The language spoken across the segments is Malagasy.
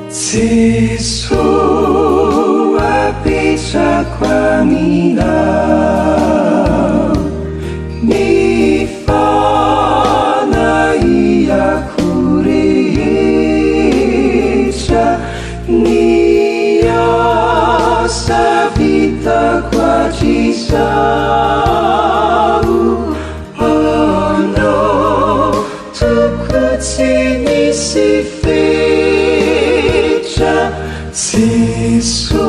Jesoa apetrako aminao ny fanahiako rehetra, ny asa vitako hatrizao, Anao Toky tsy misy fetra, Jesoa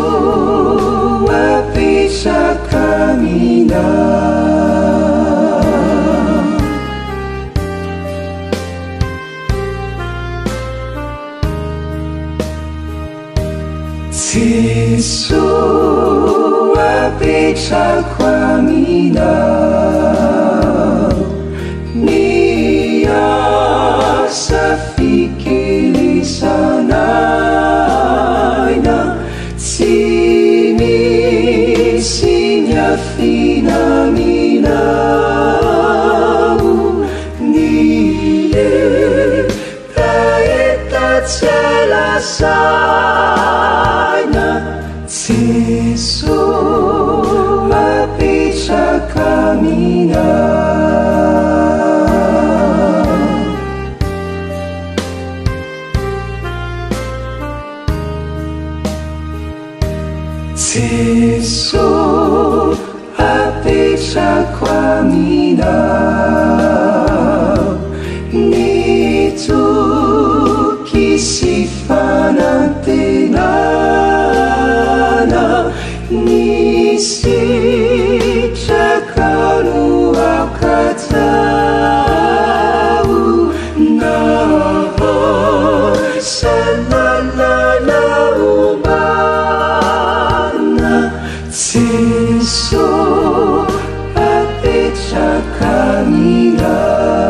apetraka aminao. Jesoa apetrako aminao ny asa fikelezana aina tsy misy miafina aminao ny Hetaheta tsy hay lazaina, Jesoa apetraka aminao. Jesoa apetrako aminao ny toky sy fanantenana ny sitraka no aoka atao na Salalala ombana Jeso apetraka aminao.